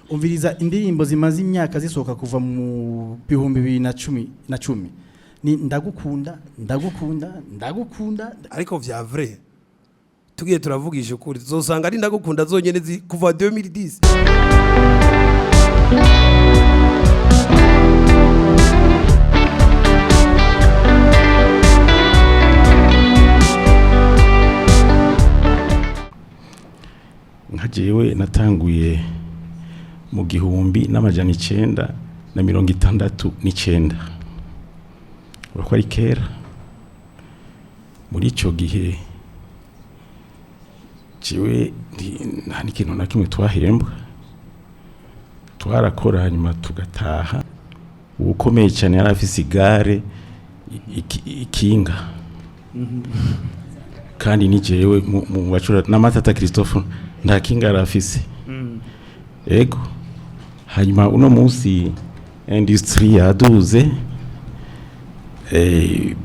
Umviriza indirimbo zimaze imyaka zisohoka kuva mu 2010 na 10, ni "Ndagukunda, ndagukunda, ndagukunda". Ariko vya vrai, tugiye turavugisha ukuri, tuzosanga ari "Ndagukunda" zonyene kuva 2010. Nka jewe natanguye mu 1969, urako ari kera. Muri ico gihe jewe nta n'ikintu na kimwe twahembwa, twarakora hanyuma tugataha. Uwukomeye cyane yari afise igare, ikinga, kandi ni jewe mu bacura na Matata Christophe nta kinga yari afise. Ego, hanyuma uno munsi industrie yaduze,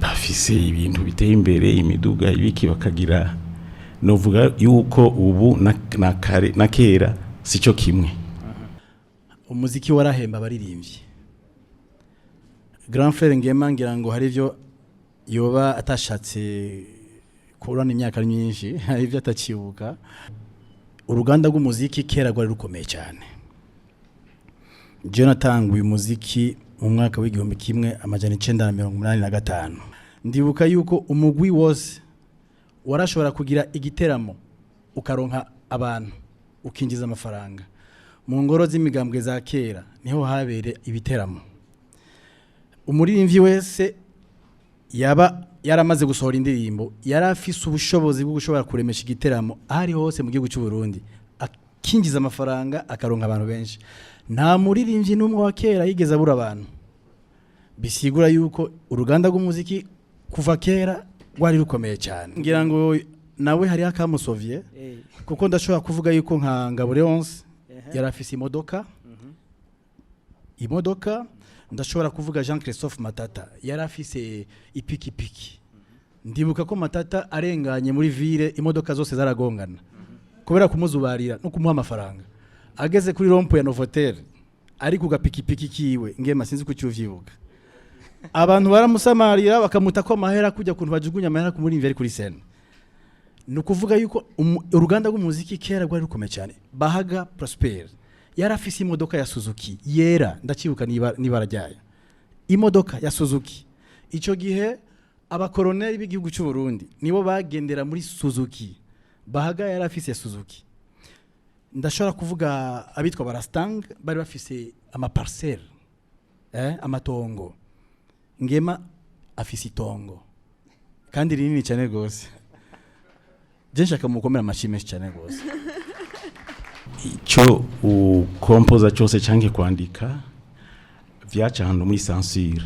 bafise ibintu biteye imbere, imiduga, ibiki, bakagira. Novuga yuko ubu na kare na kera sico kimwe. Umuziki warahemba abaririmbyi. Grand frère Ngema, ngira ngo hari ivyo yoba atashatse kurana, imyaka myinshi, hari ivyo atacibuka. Uruganda rw'umuziki kera rwari rukomeye cyane. Je natanguye umuziki mu mwaka w'1985. Ndibuka yuko umugwi wose warashobora kugira igiteramo, ukaronka abantu, ukinjiza amafaranga. Mu ngoro z'imigambwe za kera niho habere ibiteramo. Umuririmbyi wese yaba yaramaze gusohora indirimbo yari afise ubushobozi bwo gushobora kuremesha igiteramo aho ari hose mu gihugu cy'u Burundi, akinjiza amafaranga, akaronka abantu benshi. Nta muririmbyi n'umwe wa kera yigeze abura abantu. Bisigura yuko uruganda rw'umuziki kuva kera rwari rukomeye cyane. Ngira ngo nawe hariho akamusovye, kuko ndashobora kuvuga yuko nka Ngabo Leonce yari afise imodoka. Ndashobora kuvuga Jean Christophe Matata yari afise ipikipiki. Ndibuka ko Matata arenganye muri ville, imodoka zose zaragongana kubera kumuzubarira no kumuha amafaranga. Ageze kuri rond-point ya Novotel ari ku gapikipiki kiwe, Ngema, sinzi ko uvyibuka, abantu baramusamarira, bakamuta ko amahera kujya kuntu bajugunya amahera ku murimvi ari kuri scène. Ni ukuvuga yuko uruganda rw'umuziki kera rwari rukomeye cyane. Bahaga Prosper yari afise imodoka ya Suzuki yera, ndakibuka n'ibara ryayo, imodoka ya Suzuki. Icyo gihe abakoroneri b'igihugu cy'u Burundi nibo bagendera muri Suzuki. Bahaga yari afise Suzuki. Ndashobora kuvuga abitwa Barastang bari bafise amaparcelle, amatongo. Ngema afise itongo kandi rinini cyane rwose. Je nshaka mukomera amashyi menshi cyane rwose. Icyo ukompoza cyose cyangwa kwandika vyaca ahantu muri censure,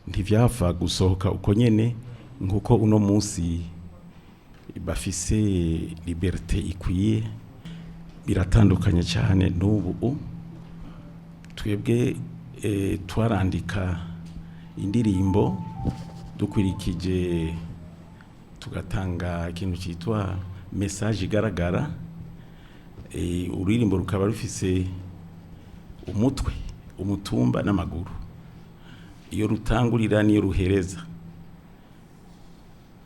ntivyapfa gusohoka uko nyene nkuko uno munsi bafise liberté ikwiye. Biratandukanye cyane n'ubu. Twebwe twarandika indirimbo dukurikije, tugatanga ikintu cyitwa message igaragara, ururirimbo rukaba rufise umutwe, umutumba n'amaguru, iyo rutangurira n'iyo ruhereza,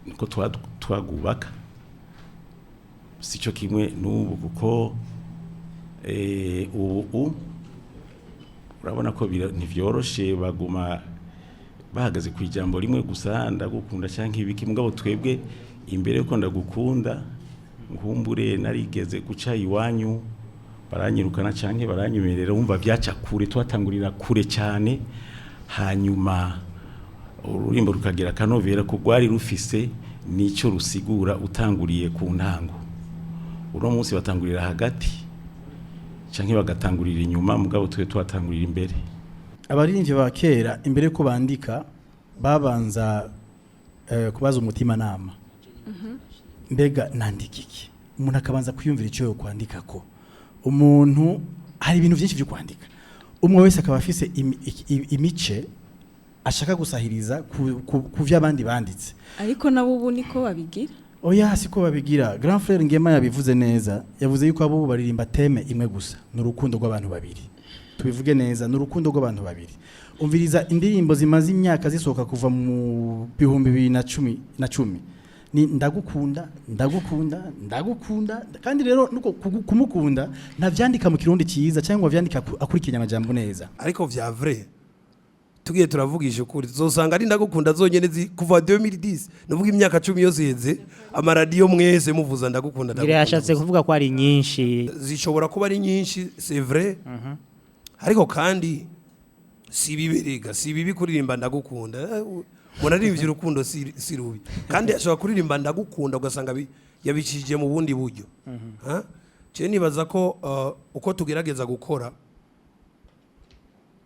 niko twagubaka. Sico kimwe n'ubu, kuko ubu urabona ko ntivyoroshe, baguma bahagaze ku ijambo rimwe gusa, "Ndagukunda" canke ibiki. Mugabo twebwe imbere yuko "Ndagukunda", nkumbure narigeze guca iwanyu baranyirukana canke baranyemerera, wumva vyaca kure, twatangurira kure cyane, hanyuma ururimbo rukagira akanovera ko rwari rufise nico rusigura utanguriye ku ntango. Uno munsi batangurira hagati canke bagatangurira inyuma, mugabo twe twatangurira imbere. Abaririmbyi ba kera, imbere yuko bandika, babanza kubaza umutimanama: mbega nandika iki? Umuntu akabanza kwiyumvira icyo yo kwandika, ko umuntu hari ibintu byinshi byo kwandika, umwe wese akaba afise imice ashaka gusahiriza ku vy'abandi banditse. Ariko nabo ubu niko babigira. Oya, siko babigira. Grand frère Ngema yabivuze neza, yavuze yuko abo baririmba thème imwe gusa, ni urukundo rw'abantu babiri. Tubivuge neza, ni urukundo rw'abantu babiri. Umviriza indirimbo zimaze imyaka zisohoka kuva mu 2010, ni ndagukunda, ndagukunda, ndagukunda. Kandi rero nuko kumukunda ntavyandika mu Kirundi cyiza cyangwa vyandika akurikiranya amajambo neza. Ariko vya vrai, tugiye turavugisha ukuri, tuzosanga ari ndagukunda zonyene kuva 2010, nuvuga imyaka 10 yose iheze, amaradiyo mwese muvuza ndagukunda, Ngira ndagukunda yashatse gusa. kuvuga ko ari nyinshi. Zishobora kuba ari nyinshi, c'est vrai, ariko kandi si bibi rega, si bibi kuririmba ndagukunda. Umuntu aririmbye urukundo si rubi, kandi ashobora kuririmba ndagukunda ugasanga yabicishije mu bundi buryo. Ha? Je nibaza ko uko tugerageza gukora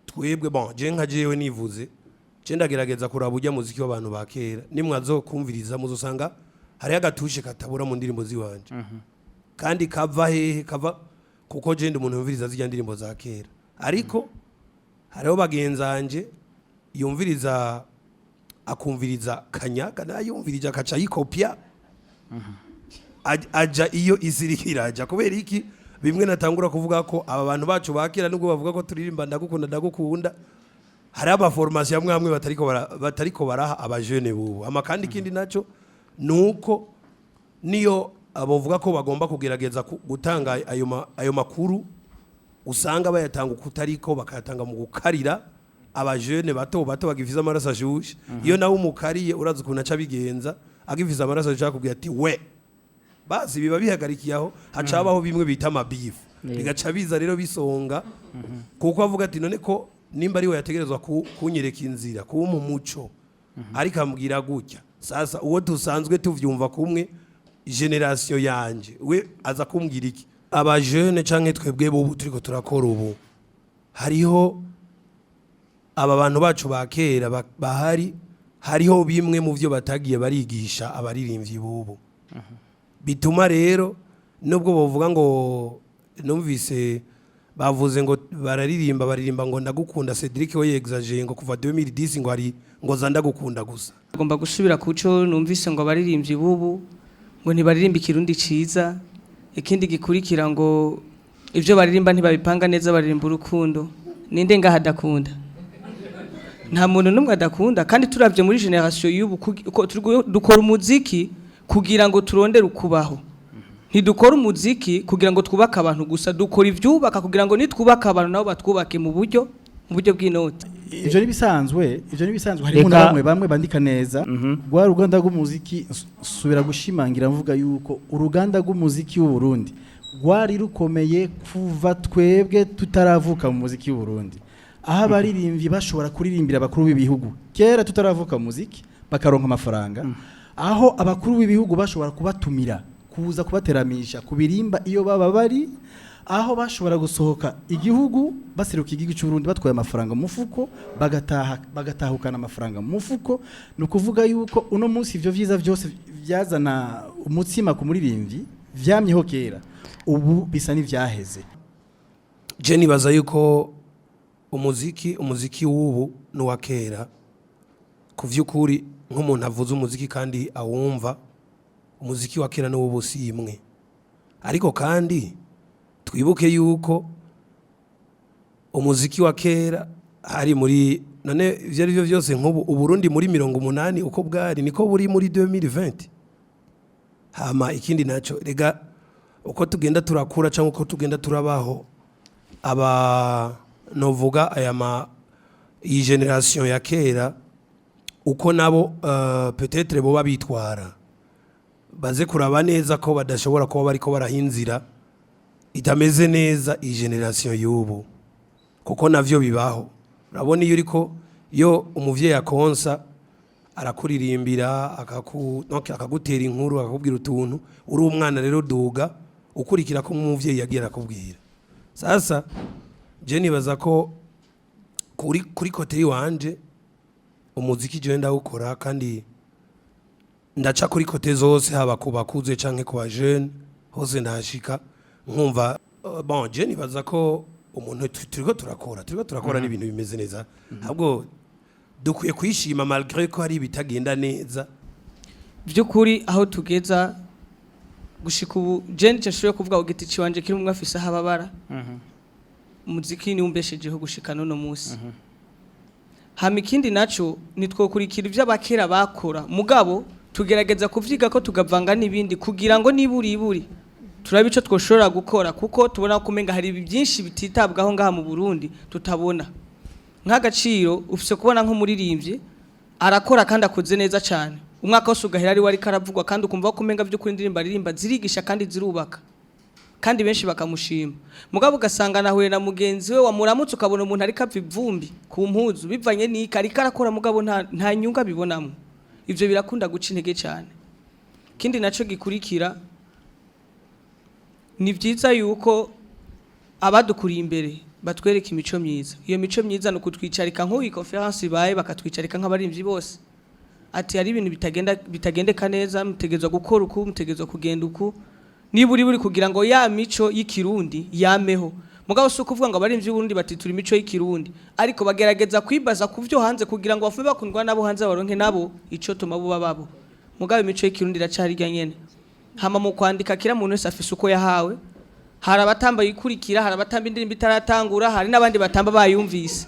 twebwe, bon, je nka jewe nivuze, je ndagerageza kuraba ujya muziki w'abantu ba kera. Nimwazokumviriza muzosanga hariho agatushe katabura mu ndirimbo ziwanje. Kandi kava hehe? Kava kuko je ndi umuntu yumviriza zirya ndirimbo za kera, ariko hariho bagenzanje yumviriza, akumviriza Kanyaga, nayumvirije akaca yikopya, aja iyo isi iriko iraja. Kubera iki? Bimwe natangura kuvuga ko aba bantu bacu ba kera, nubwo bavuga ko turirimba ndagukunda, ndagukunda, hari ama formation amwe amwe batariko baraha abajene bubu. Ama kandi ikindi naco nuko niyo abovuga ko bagomba kugerageza gutanga ayo makuru, usanga bayatanga ukutariko, bakayatanga mu gukarira abajene bato bato bagifise amaraso ashushe. Iyo nawe umukariye, urazi ukuntu aca bigenza, agifise amaraso ashushe akubwira ati we basi biba bihagarikiye aho, haca habaho bimwe bita amabifu, bigaca biza rero bisonga, kuko avuga ati none ko nimba ari we yategerezwa kunyereka inzira, kumpa umuco, ariko ambwira gutya. Sasa uwo dusanzwe tuvyumva kumwe, génération yanje, we aza kumbwira iki? Abajene canke twebwe bubu turiko turakora ubu, hariho aba bantu bacu ba kera bahari, hariho bimwe mu byo batagiye barigisha abaririmbyi bubu, bituma rero nubwo bavuga ngo numvise bavuze ngo bararirimba, baririmba ngo ndagukunda, Cedric we yexageye ngo kuva 2010 ngo hari ngo za ndagukunda gusa. Agomba gusubira kuco numvise ngo abaririmbyi bubu ngo ntibaririmba Ikirundi ciza. Ikindi gikurikira, ngo ivyo baririmba ntibabipanga neza, baririmba urukundo. Ninde ngaha adakunda? Nta muntu n'umwe adakunda. Kandi turavye muri génération y'ubu, uko dukora umuziki kugira ngo turondere ukubaho, ntidukora umuziki kugira ngo twubake abantu gusa. Dukora ivyubaka kugira ngo nitwubake abantu, nabo batwubake mu buryo bw'inoti. Ivyo nibisanzwe, ivyo nibisanzwe. Harimo na bamwe bamwe bandika neza. Rwa ruganda rw'umuziki, subira gushimangira mvuga yuko uruganda rw'umuziki w'u Burundi rwari rukomeye kuva twebwe tutaravuka mu muziki w'u Burundi, aho abaririmbyi bashobora kuririmbira abakuru b'ibihugu kera tutaravuka mu muziki bakaronka amafaranga, aho abakuru b'ibihugu bashobora kubatumira kuza kubateramisha ku birimba iyo baba bari, aho bashobora gusohoka igihugu baseruka igihugu cy'u Burundi batwaye amafaranga mu mufuko, bagataha bagatahukana amafaranga mu mufuko. Ni ukuvuga yuko uno munsi ivyo vyiza byose byazana umutsima ku muririmbyi vyamyeho kera, ubu bisa n'ivyaheze. Je nibaza yuko umuziki w'ubu n'uwa kera, ku vy'ukuri, nk'umuntu avuze umuziki kandi awumva, umuziki wa kera n'uw'ubu si imwe. Ariko kandi twibuke yuko umuziki wa kera hari muri none ivyo ari byo byose, nk'ubu Uburundi muri 80 uko bwari niko buri muri 2020. Hama ikindi naco rega, uko tugenda turakura cyangwa uko tugenda turabaho, aba novuga aya ma iyi génération ya kera, uko nabo peut-être boba bitwara, baze kuraba neza ko badashobora kuba bariko barahinzira itameze neza iyi génération y'ubu, kuko navyo bibaho. Urabona iyo uriko, iyo umuvyeyi akonsa, arakuririmbira, donc akagutera inkuru, akakubwira utuntu uri umwana, rero duga ukurikira ko umuvyeyi yagiye arakubwira. Sasa je nibaza ko kuri côté yiwanje, umuziki jewe ndawukora kandi ndaca kuri côté zose, haba ku bakuze canke ku bajene, hose ndahashika nkumva. Bon, je nibaza ko umuntu turiko turakora n'ibintu bimeze neza, ahubwo dukwiye kwishima malgré ko hari ibitagenda neza. By'ukuri aho tugeza gushika ubu, je nico nshoboye kuvuga ku giti ciwanje kiri umwe afise aho ababara. Umuziki niwo umbeshejeho gushika n'uno munsi. Hama ikindi naco, nitwokurikira ivyo abakera bakora, mugabo tugerageza kuvyiga ko tugavanga n'ibindi kugira ngo niburi iburi turabe ico twoshobora gukora, kuko tubona ko umenga hari byinshi bititabwaho ngaha mu Burundi tutabona nk'agaciro. Ufise kubona nk'umuririmbyi arakora kandi akoze neza cyane, umwaka wose ugahera ari we ariko aravugwa, kandi ukumva ko umenga by'ukuri indirimbo aririmba zirigisha kandi zirubaka, kandi benshi bakamushima. Mugabo ugasanga nahuye na mugenzi we wamuramutse, ukabona umuntu ariko apfa ivumbi ku mpuzu bivanye n'iki ariko arakora, mugabo nta nyungu abibonamo. Ivyo birakunda guca intege cyane. Ikindi naco gikurikira, ni byiza yuko abadukuriye imbere batwereka imico myiza. Iyo mico myiza ni ukutwicarika nk'uyu conférence ibaye, bakatwicarika nk'abaririmbyi bose, ati hari ibintu bitagenda, bitagendeka neza, mutegerezwa gukora uku, mutegerezwa kugenda uku, niba uri buri kugira ngo ya mico y'ikirundi yameho. Mugabo si ukuvuga ngo abaririmbyi b'Uburundi batitura imico y'ikirundi, ariko bagerageza kwibaza ku byo hanze kugira ngo bafume bakundwa nabo hanze, baronke nabo ico tuma buba babo. Mugabo imico y'ikirundi iracari irya nyene. Hama mu kwandika, kira muntu wese afise uko yahawe. Hari abatamba yikurikira, hari abatamba indirimbo itaratangura, hari n'abandi batamba bayumvise.